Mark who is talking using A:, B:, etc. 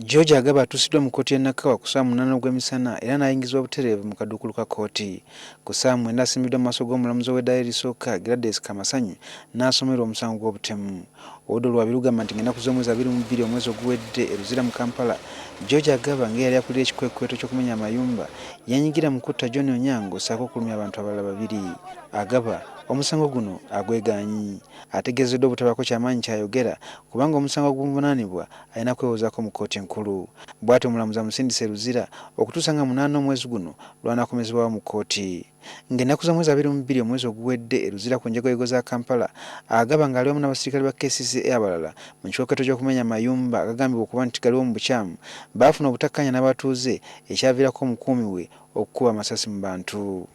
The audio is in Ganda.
A: George Agaba atuusiddwa mu kkooti y'e Nakawa ku ssaawa munaana ogw'emisana era n'ayingizibwa butereevu mu kaduukulu ka kkooti. Ku ssaawa mwenda asimbiddwa mu maaso g'omulamuzi ow'eddaala erisooka Gladys Kamasanyu n'asomerwa omusango gw'obutemu. Oludda oluwaabi lugamba nti ng'ennaku z'omwezi 22 omwezi oguwedde e Luzira mu Kampala, George Agaba ng'eyali akulira ekikwekweto ky'okumenya amayumba yanyigira mu kutta John Onyango ssaako okulumya abantu abalala babiri. Agaba omusango guno agwegaanyi. Ategeezeddwa obutabaako kyamaanyi ky'ayogera kubanga omusango ogumuvunaanibwa alina kwewozaako mu kkooti enkulu. Bwatyo omulamuzi amusindise e Luzira okutuusa nga munaana omwezi guno lw'anaakomezebwawo mu kkooti. Ng'ennaku z'omwezi 22 omwezi oguwedde e Luzira ku njegoyego za Kampala, Agaba ng'ali wamu n'abasirikale ba KCCA abalala mu kikwekweto ky'okumenya amayumba agagambibwa okuba nti galiwo mu bukyamu, baafuna obutakkaanya n'abatuuze ekyaviirako omukuumi we okukuba amasasi mu bantu.